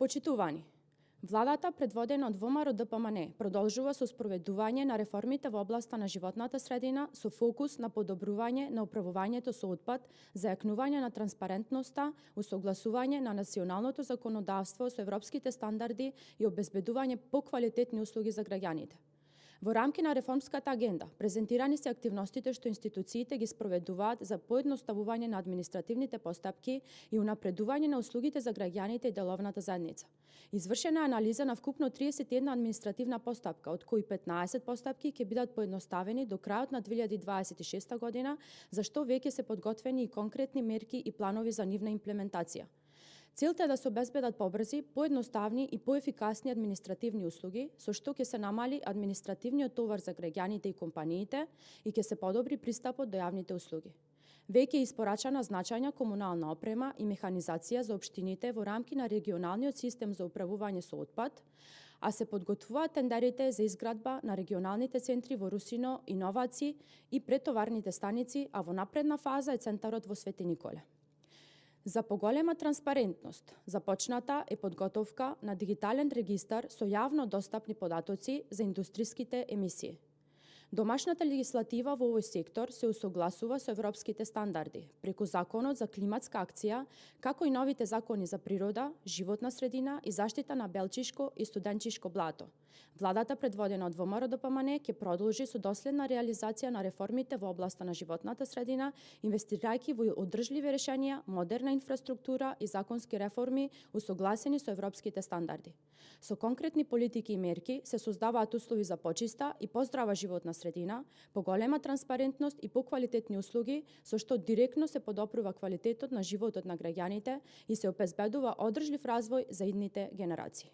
Почитувани, владата, предводена од ВМРО-ДПМН, продолжува со спроведување на реформите во областа на животната средина со фокус на подобрување на управувањето со отпад, зајакнување на транспарентноста, усогласување на националното законодавство со европските стандарди и обезбедување поквалитетни услуги за граѓаните. Во рамки на реформската агенда, презентирани се активностите што институциите ги спроведуваат за поедноставување на административните постапки и унапредување на услугите за граѓаните и деловната заедница. Извршена е анализа на вкупно 31 административна постапка, од кои 15 постапки ќе бидат поедноставени до крајот на 2026 година, за што веќе се подготвени и конкретни мерки и планови за нивна имплементација. Целта е да се обезбедат побрзи, поедноставни и поефикасни административни услуги, со што ќе се намали административниот товар за граѓаните и компаниите и ќе се подобри пристапот до јавните услуги. Веќе е испорачана значајна комунална опрема и механизација за општините во рамки на регионалниот систем за управување со отпад, а се подготвуваат тендерите за изградба на регионалните центри во Русино, Иноваци и претоварните станици, а во напредна фаза е центарот во Свети Николе. За поголема транспарентност, започната е подготовка на дигитален регистар со јавно достапни податоци за индустриските емисии. Домашната легислатива во овој сектор се усогласува со европските стандарди, преку Законот за климатска акција, како и новите закони за природа, животна средина и заштита на белчишко и студенчишко блато. Владата, предводена од ВМРО-ДПМН, ќе продолжи со доследна реализација на реформите во областа на животната средина, инвестирајќи во одржливи решенија, модерна инфраструктура и законски реформи усогласени со европските стандарди. Со конкретни политики и мерки се создаваат услови за почиста и поздрава животна средина, поголема транспарентност и поквалитетни услуги, со што директно се подобрува квалитетот на животот на граѓаните и се обезбедува одржлив развој за идните генерации.